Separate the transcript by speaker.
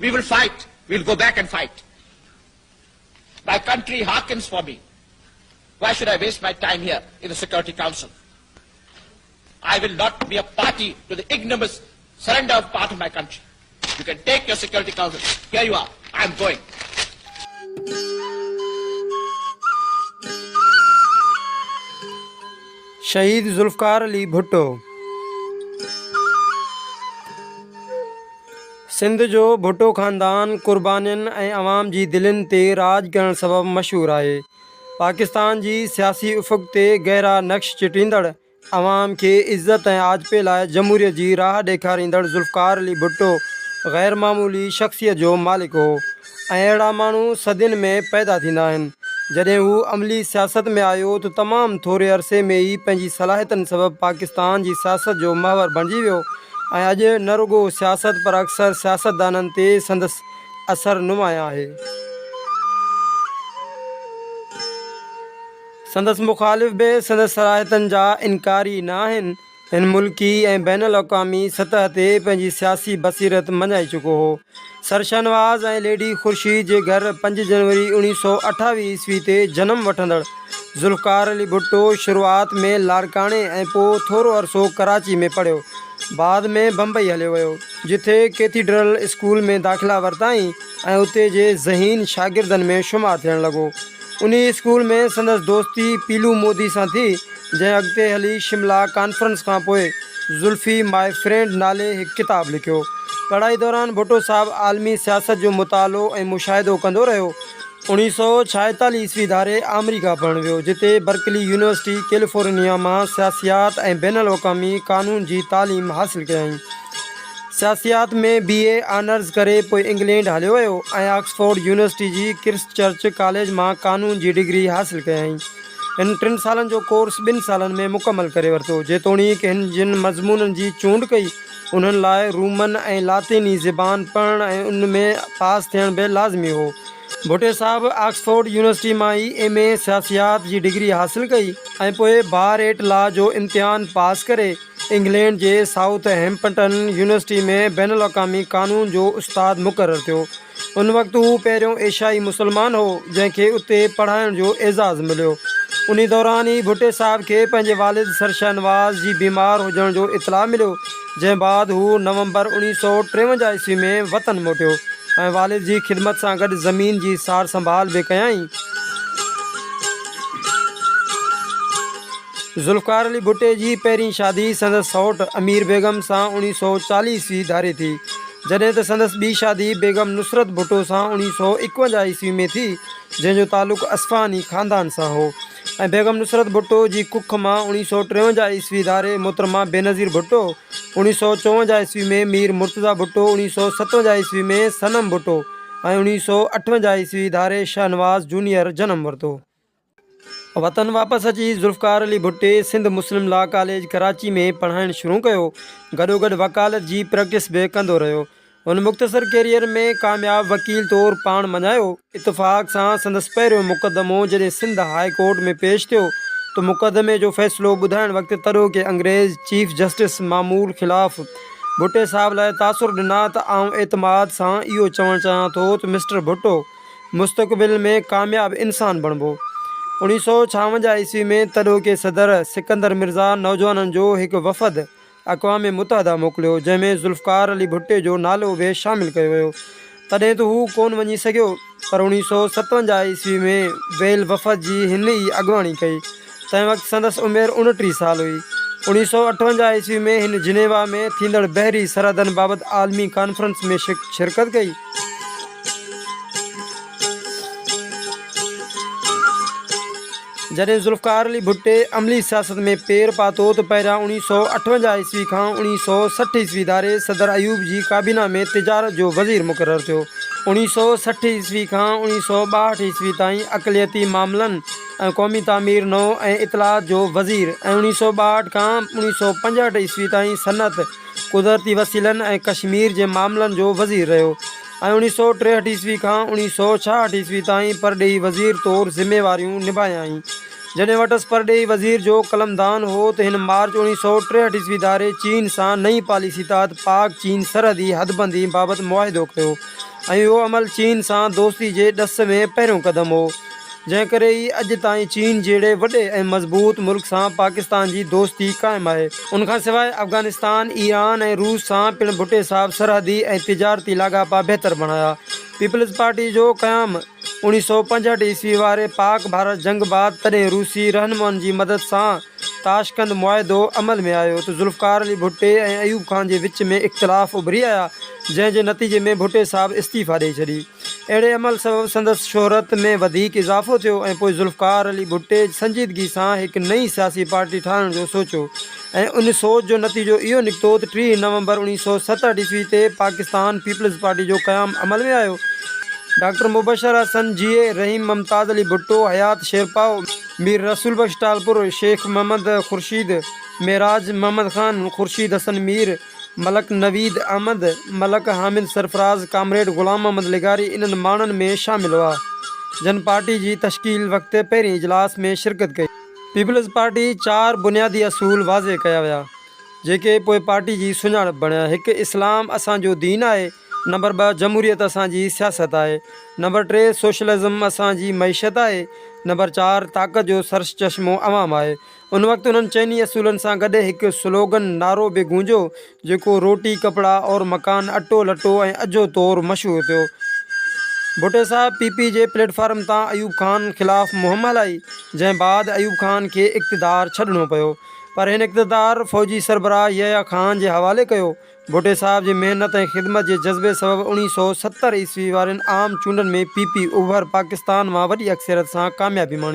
Speaker 1: We will fight. We will go back and fight. My country hearkens for me. Why should I waste my time here in the Security Council? I will not be a party to the ignominious surrender of part of my country. You can take your Security Council. Here you are. I am going.
Speaker 2: Shaheed Zulfiqar Ali Bhutto Sindh جو ڀٽو خاندان قربانين ۽ عوام جي دلين تي راڄ ڪرڻ سبب مشهور آهي. پاڪستان جي سياسي افق تي گهرا نقش چٽيندڙ عوام کي عزت ۽ آجپي لاء جمهوريت جي راهه ڏيکاريندڙ ذوالفقار علي ڀٽو غير معمولي شخصيت جو مالڪ هو ۽ اهڙا ماڻهو صدين ۾ پيدا ٿيندا آهن. جڏهن هو عملي سياست ۾ آيو ته تمام ٿوري عرصي ۾ ئي پنهنجي صلاحيتن سبب پاڪستان جي سياست جو محور بڻجي ويو ۽ اڄ نه رڳو سياست پر اڪثر سياستدانن تي سندس اثر نمايان آهي. سندس مخالف به سندس صلاحيتن جا انڪاري نه آهن. هن ملڪي ۽ بين الاقوامي سطح تي پنهنجي سياسي بصيرت مڃائي چڪو هو. سر شهنواز ۽ ليڊي خورشيد جي گهر پنج جنوري 1928 عيسوي تي جنم وٺندڙ ذوالفقار علي ڀٽو شروعات ۾ لاڙڪاڻي ۽ پوء ٿورو عرصو ڪراچي ۾ پڙهيو. بعد ۾ بمبئي هليو ويو، جتي ڪيٿيڊرل اسڪول ۾ داخلا ورتائين ۽ اتي جي ذهين شاگردن ۾ شمار ٿيڻ لڳو. انهيء اسڪول ۾ سندس دوستي پيلو مودي سان ٿي، جنهن اڳتي هلي شملا ڪانفرنس کان پوء زلفي ماء فرينڊ نالي هڪ ڪتاب لکيو. پڙهائي دوران ڀٽو صاحب عالمي سياست جو مطالعو ۽ مشاهدو ڪندو رهيو. 1946 عيسوي ڌاري آمريڪا پڙهڻ ويو، جتي برڪلي يونيورسٽي ڪيليفورنيا مان سياسيات ۽ بين الاقوامي قانون جي تعليم حاصل ڪيائين. سياسيات ۾ بي اي آنرز ڪري پوء انگلينڊ هليو ويو ۽ آڪسفورڊ يونيورسٽي جي ڪرسٽ چرچ ڪاليج مان قانون جي ڊگري حاصل ڪيائين. هن ٽن سالن جو ڪورس ٻن سالن ۾ مڪمل ڪري ورتو. جيتوڻيڪ هن جن مضمونن جي چونڊ ڪئي، انهن لاء رومن ۽ لاطيني زبان پڙهڻ ۽ ان ۾ پاس ٿيڻ به لازمي هو. ڀٽي صاحب آڪسفورڊ يونيورسٽي مان ئي ايم اي سياسيات جي ڊگري حاصل ڪئي ۽ پوء بار ايٽ لا جو امتحان پاس ڪري انگلينڊ جي سائوٿ هيمپٽن يونيورسٽي ۾ بين الاقوامي قانون جو استاد مقرر ٿيو. ان وقت هو پهريون ايشيائي مسلمان هو، جنهن کي اتي پڙهائڻ جو اعزاز مليو. انهي دوران ئي ڀٽي صاحب کي پنهنجي والد سر شهنواز جي بيمار هجڻ جو اطلاع مليو، جنهن بعد هو نومبر 1953 عيسوي ۾ وطن موٽيو ۽ والد جي خدمت سان گڏ زمين جي سار سنڀال به ڪيائين. ذوالفقار علي ڀٽي جي پهرين شادي سندس سئوٽ امير بيگم سان 1940 عيسوي ڌاري ٿي، جڏهن ته سندس ٻي شادي بيگم نصرت ڀٽو سان 1951 عيسوي ۾ ٿي، جنهن جو تعلق اصفهاني خاندان سان هو ۽ بيگم نصرت ڀٽو جي ڪک مان 1953 عيسوي ڌاري محترمه بينظير ڀٽو، 1954 عيسوي ۾ مير مرتضيٰ ڀٽو، 1957 عيسوي ۾ صنم ڀٽو ۽ 1958 عيسوي ڌاري شهنواز جونيئر جنم ورتو. وطن واپس اچي ذوالفقار علي ڀٽي سنڌ مسلم لا ڪاليج ڪراچي ۾ پڙهائڻ شروع ڪيو، گڏوگڏ وڪالت جي پريڪٽس به ڪندو رهيو. هن مختصر ڪيريئر ۾ ڪامياب وڪيل طور پاڻ مڃايو. اتفاق سان سندس پهريون مقدمو جڏهن سنڌ هاء ڪورٽ ۾ پيش ٿيو ته مقدمي جو فيصلو ٻڌائڻ وقت تڏهوڪي انگريز چيف جسٽس معمول خلاف ڀٽي صاحب لاء تاثر ڏنا ته آئون اعتماد سان اهو چوڻ چاهيان ٿو ته مسٽر ڀٽو مستقبل ۾ ڪامياب انسان بڻبو. 1956 عيسوي ۾ تڏهوڪي صدر سڪندر مرزا نوجوانن جو هڪ وفد اقوام متحده موڪليو، جنهن ۾ ذوالفقار علي ڀٽي جو نالو به شامل ڪيو ويو. تڏهن ته هو ڪونه وڃي سگهيو، پر 1957 عيسوي ۾ ويل وفد جي هن ئي اڳواڻي ڪئي. تنهن وقت سندس عمر 29 سال هئي. 1958 عيسوي ۾ هن جنيوا ۾ ٿيندڙ بحري سرحدن بابت عالمي ڪانفرنس ۾ شرڪت ڪئي. جڏهن ذوالفقار علي ڀٽي عملي سياست ۾ پير پاتو ته پهريان 1958 عيسوي کان 1960 عيسوي ڌاري صدر ايوب جي ڪابينا ۾ تجارت جو وزير مقرر ٿيو. 1960 عيسوي کان 1962 عيسوي تائين اقليتي معاملن ۽ قومي تعمير نو ۽ اطلاعات جو وزير ۽ 1962 کان 1965 عيسوي تائين صنعت، قدرتي وسيلن ۽ ڪشمير جي معاملن جو وزير رهيو ۽ 1963 عيسوي کان 1966 عيسوي تائين پرڏيهي وزير طور ذميواريون نڀايائين. جڏهن وٽس پرڏيهي وزير جو قلمدان هو ته هن مارچ 1963 عيسوي ڌاري چين سان نئين پاليسي تحت پاڪ چين سرحدي حدبندي بابت معاهدو ڪيو. ۽ اهو عمل چين سان دوستي جي ڏس ۾ پهريون قدم هو، جنهن ڪري ئي اڄ تائين چين جهڙي وڏي ۽ مضبوط ملڪ سان پاڪستان جي دوستي قائم آهي. ان کان سواء افغانستان، ايران ۽ روس سان پڻ ڀٽي صاحب سرحدي ۽ تجارتي لاڳاپا بهتر بڻايا. پيپلز پارٽي جو قيام 1965 عيسوي واري پاڪ ڀارت جنگ بعد تڏهن روسي رهنمائن جي مدد سان تاشقند معاهدو عمل ۾ آيو ته ذوالفقار علي ڀٽي ۽ ايوب خان جي وچ ۾ اختلاف اڀري آيا جنهن جي نتيجي ۾ ڀٽي صاحب استعيفا ڏئي ڇڏي. اهڙي عمل سبب سندس شهرت ۾ وڌيڪ اضافو ٿيو ۽ پوء ذوالفقار علي ڀٽي سنجيدگي سان هڪ نئين سياسي پارٽي ٺاهڻ جو سوچيو ۽ ان سوچ جو نتيجو اهو نڪتو ته 30 نومبر 1967 عيسوي تي پاڪستان پيپلز پارٽي جو قيام عمل ۾ آيو. ڊاڪٽر مبشر حسن، جي اي رحيم، ممتاز علي ڀٽو، حيات شيرپائو، مير رسول بخش ٽالپر، شيخ محمد خورشيد، معراج محمد خان، خورشيد حسن مير، ملڪ نويد احمد، ملڪ حامد سرفراز، ڪامريڊ غلام محمد لغاري انهن ماڻهن ۾ شامل هئا، جن پارٽي جي تشڪيل وقت پهرين اجلاس ۾ شرڪت ڪئي. پيپلز پارٽي چار بنيادي اصول واضح ڪيا ويا، جيڪي پوء پارٽي جي سڃاڻپ بڻيا، هڪ اسلام اسان جو دين آهي، نمبر ٻه جمهوريت اسان جي سياست آهي، نمبر ٽي سوشلزم اسان جي معيشت آهي، نمبر چار طاقت جو سرچشمو عوام آهي. ان وقت انهن چئني اصولن سان گڏ هڪ سلوگن، نعرو، به گونجيو، جيڪو روٽي، ڪپڙا اور مڪان، اٽو، لٽو ۽ اجهو طور مشهور ٿيو. ڀٽي صاحب پي پي جي پليٽ فارم تان ايوب خان خلاف مهم هلائي، جنهن بعد ايوب خان کي اقتدار ڇڏڻو پيو. پر هن اقتدار فوجي سربراهه يحيٰ خان جي حوالي ڪيو. ڀٽي صاحب جي محنت ۽ خدمت جي جذبي سبب 1970 عيسوي وارين عام چونڊن ۾ پي پي اوڀر پاڪستان مان وڏي اڪثريت سان ڪاميابي ماڻي.